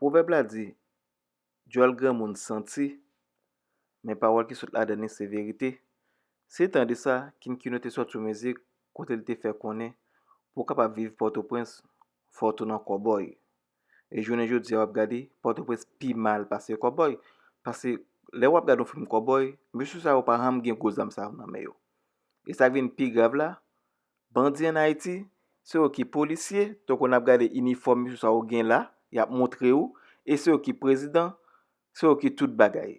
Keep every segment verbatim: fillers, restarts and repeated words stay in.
Pwovèb la di, djòl granmoun santi, men pawòl ki sot ladan li se verite. Se tan de sa, King Kino te sòti yon mizik kote li te fè konnen, pou w kapab viv Pòtoprens, fò w tou nan kòbòy. E jounen jodi a, w ap gade, Pòtoprens pi mal pase kòbòy. Paske lè w ap gade yon fim kòbòy, mesye sa yo pa janm gen gwo zam sa yo nan men yo. E sa k vin pi grav la, bandi ann Ayiti, se yo ki polisye, tankou n ap gade inifòm mesye sa yo gen la, y ap montre w, e se yo ki prezidan, se yo ki tout bagay.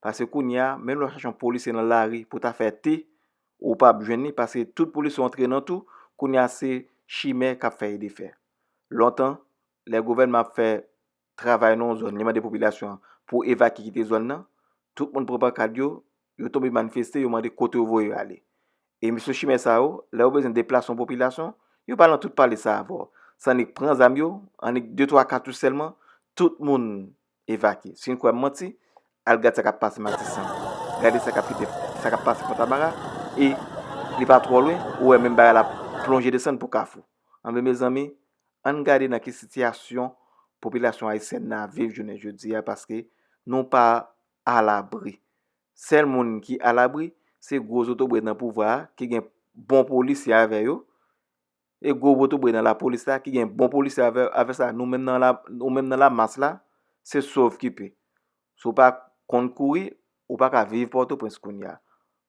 Paske kounye a, menm lè w chache yon polisye nan lari pou ta fè te, ou p ap jwenn li, paske tout polisye yo antre nan tou, kounye a se chimè k ap fè e defè. Lontan, lè gouvènman ap fè travay nan yon zòn, li mande popilasyon an pou evakye kite zòn nan, tout moun pran pankad yo, yo tonbe manifeste, yo mande kote yo voye yo ale. E mesye chimè sa yo, lè yo bezwen deplase yon popilasyon, yo pa nan tout pale sa avè w. Se annik pran zam yo, annik de twa katouch sèlman, tout moun evakye. Si n kwè m manti, al gad sa k ap pase Matisan. Gade sa k ap kite, sa k ap pase Pòtabara, e li pa twò lwen, ou wè menm bagay la plonje desann pou Kafou. Anben, mezanmi, ann gade nan ki sitiyasyon popilasyon ayisyèn nan ap viv jounen jodi a, paske nou pa alabri. Sèl moun ki alabri, se gwo zotobre nan pouvwa a, ki gen bon polisye avè yo, e gwo zotobre nan lapolis la, ki gen bon polisye avè, avè sa. Nou menm nan la, nou menm nan lamas la, se sòv ki pe. Si w pa konn kouri, ou pa ka viv Pòtoprens kounye a.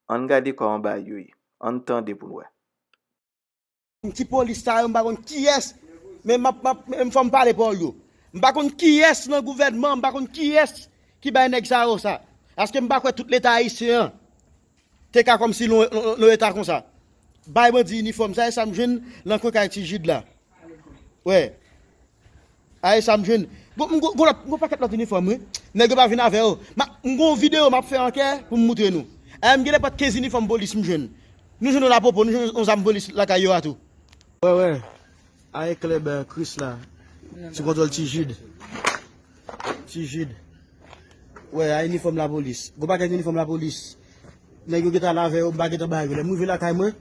Ann gade kòman bagay yo ye. Ann tande pou n wè. Ki polis sa yo, m pa konn kiyès, men m ap, m ap, men fò m pale pawòl yo. M pa konn kiyès nan gouvènman, m pa konn kiyès ki bay nèg sa yo sa. Paske m pa kwè tout leta ayisyen an te ka kòmsi nan yon eta konsa. Bay bandi inifòm, sa e sa m jwenn nan kwen kay Ti Jid la. Wè. A e sa m jwenn. Gon, m gon, gon lòt, m gon pakèt lòt inifòm, wi. Nèg yo pa vin avè yo. M ap, m gon videyo m ap fè ankè pou m moutre nou. A e m gen nenpòt kenz inifòm polis m jwenn. Nou jwenn yo la pwopo, nou jwenn yon zam polis lakay yo a tou. Wè, wè. A e klèb Krisla. Sou kontwòl Ti Jid. Ti Jid. Wè, a inifòm lapolis. Gon pakèt inifòm lapolis. Nèg yo gentan al avè yo, m pa gentan ba yo. Lè m rive lakay mwen,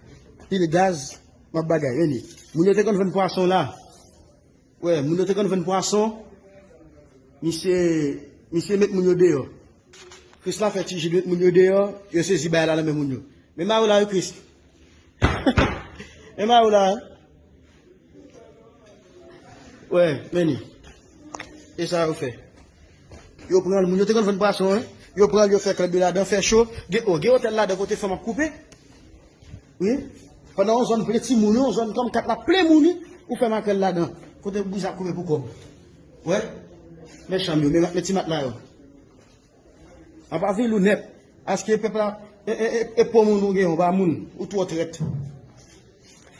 pil gaz, m ap bagay. Men li. Moun yo te konn vann pwason la. Wè, moun yo te konn vann pwason, misye, misye met moun yo deyò. Krisla fè Ti Jid met moun yo deyò, yo sezi bagay la nan men moun yo. Men mari w la wi Kris. Men mari w la wi. Wè, men li. E sa yo fè. Yo pran l, moun yo te konn vann pwason, wi. Yo pran l, yo fè klèb yo ladan, fè cho. Gen, o, gen otèl ladan kote fanm ap koupe. Wi. Pandan yon zòn plen timoun, yon zòn kòm kat la plen moun, wi. Ou fè makrèl ladan. Kote bouch ap koupe pou kòb. Wè. Men chanm yo, men, men ti matla yo. Apa vil ou nèt. Aske pèp la, e, e, e, e po moun ou gen, ou pa moun. Ou twò trèt.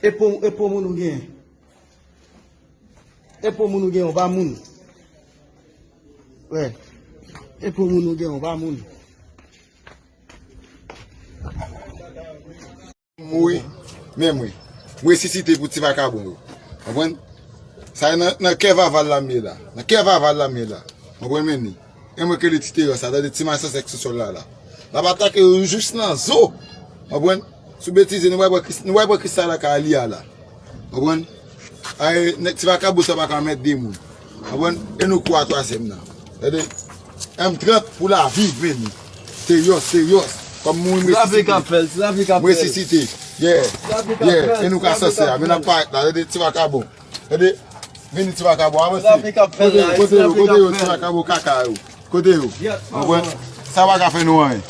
E po, e po moun ou gen. E po moun ou gen, ou pa moun. Wè. E po moun ou gen, ou pa moun. Mouri, menm wi. M resisite pou ti vakabon yo. Konprann? Sa e nan, nan kè vava l la m ye la. Nan kè vava l la m ye la. Konprann, men li. E mwen ke li ti teyò sa, tande ti masanzè k sou sòl la la. L ap atake yo jis nan zo. Konprann? Si w betize, nou pral pran Kris, nou pral pran Krisla lakay li a la. Konprann? Ay, nèg ti vakabon sa pa ka mèt de moun. Konprann? E nou kou a twazyèm nan. Tande? M trant pou lavi, men li. Teyòs, teyòs. Kòm mouri m resisite. M resisite. Yeah. Yeah. E nou ka sanse a. Men n ap parèt la. Tande? Ti vakabon. Tande? Vini ti vakabon, avanse. Kote yo, kote yo, kote yo, ti vakabon kaka yo. Kote yo? Konprann? Sa pa ka fè nou anyen.